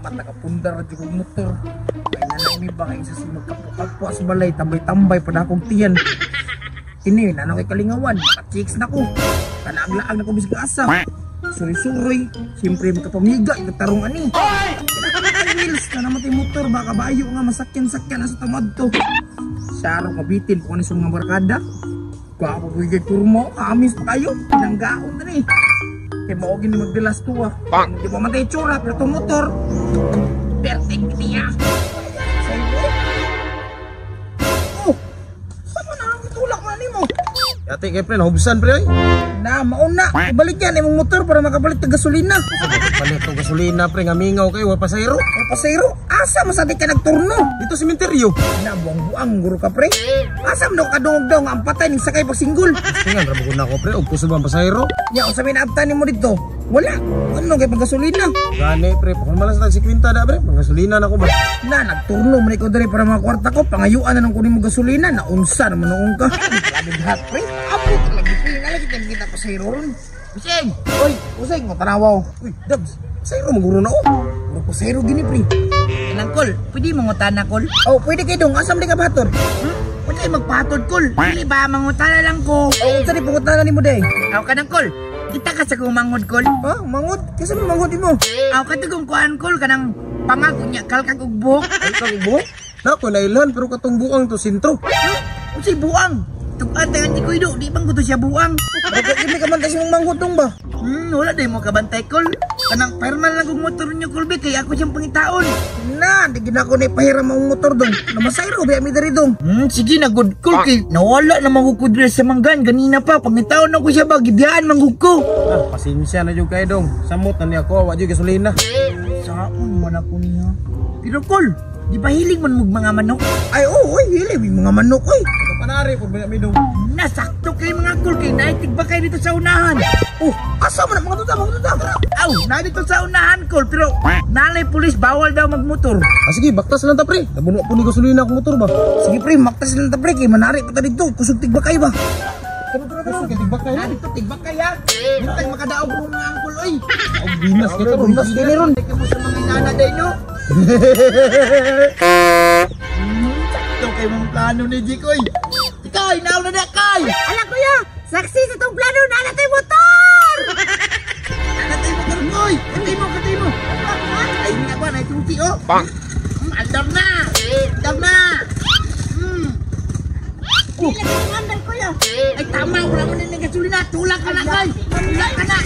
Salamat, nakapundar na kong motor. Kaya na lang ni ba kay isa si magkapwa sa balay, tambay-tambay pa na akong tiyan. Kini, nanong kay kalingawan, naka-chicks na ko. Kalaag-laag na ko bisag asa. Suroy-suroy, siyempre magkapamiga, katarong ani. Kinakailangan wheels, na naman tayo motor, baka bayo nga masakyan-sakyan na sa tamad to. Saro kabitin kung ano sa mga barkada. Gwapo po yung kurmo, kaamis pa kayo, pinanggaon na ni. Kaya maogin ni magdalas to ah. Di ba matay tsura, pero itong motor, perfect niya. Sa'yo. Oh, saan mo na ang itulak man mo? Yati kay pre, nahubsan pre oy. Na, mauna. Ibalik yan imong motor para makapalit ng gasolina. Palit og gasolina pre, nga mingaw kayo, wa pasayro. O pasayro, asa masadi ka nagturno? Dito sementeryo. Na, buang-buang, guro ka pre. Asa mo na kadungog daw nga ang patay ning sakay pagsinggol. Tingan ra bugod na ako pre, og kusog ang pasayro. Nya, unsa may naabtan nimo dito? Wala. Ano kay panggasolina? Gani pre, pakon man lang sa tag 50 da pre, panggasolina na ko ba. Na, nagturno man ikaw diri para mga kwarta ko. Pangayuan na nang kunin mo gasolina. Naunsa naman noong ka. Grabe lahat pre. Abot lagi pre. Nalagi kita kita pasayro ron. Useng! Oy, useng, matanawaw. Uy, Dabs, pasayro maguro na oh. Puro pasayro gini pre. Kanang kol, pwede mangutana kol? Oh, pwede kay dong. Asam di ka baton? Pwede magpatod kol. Dili ba mangutana lang ko? Oh, unsa ni pangutana nimo day? Aw kanang kol. Kita ka sa kong mangod kol. Ha? Mangod? Kinsa man mangod nimo? Aw katugong kuan kol kanang pangag unya kalkag og buhok. Ay kang buhok. Nako nailhan pero katong buang to sentro. Unsay buang? Tug-an tayo ni Kuido, di bang kuto siya buang? Bakit gini ka man kasi mong manghod dong ba? Wala day mo kabantay kol. Kanang perma lang kong motor niyo kol be kay ako siyang pangitaon. Na, di gina ko ni pahiram ang motor dong. Namasayro biya mi diri dong. Sige na good kol kay nawala na manggug ko diri sa manggan ganina pa pangitaon ako siya ba gibiyaan manggug ko. Ah, pasensya na jud kay dong. Samot na niya ako, wa jud gasolina. Saon man ako niya. Pero kol, di ba hiling man mug mga manok? Ay, oo, oy, hili may mga manok oy. Ito panari pud mi dong. Nasakto kay mga kol kay naitig ba kayo dito sa unahan? Oh, asa man ang mga tuta, mga tuta. Aw, na dito sa unahan kol pero nalay pulis bawal daw magmotor. Ah, sige, baktas lang ta pre. Nabuno po ni gasolina akong motor ba. Sige pre, maktas lang ta pre kay manari pa ta dito. Kusog tigba kayo ba? Tara, tara, tara. Kusog kay tigbak kayo. Na dito tigbak kaya. Buntag makadaog mo mga angkol oy. Og binas kay karon. Binas kay ron. Kay mo sa mga inana day no. Sakto kay mong plano ni Jikoy. Ikay, nauna na kay. Ala kuya, success itong plano na natay motor! Natay motor koy. Katay mo, katay mo. Ay, nga ba, naituti oh. Bang. Andam na. Andam na. Hindi lagi yung andar kuya. Ay tama, wala mo na ng gasolina. Tulak ka na, kay. Tulak ka na.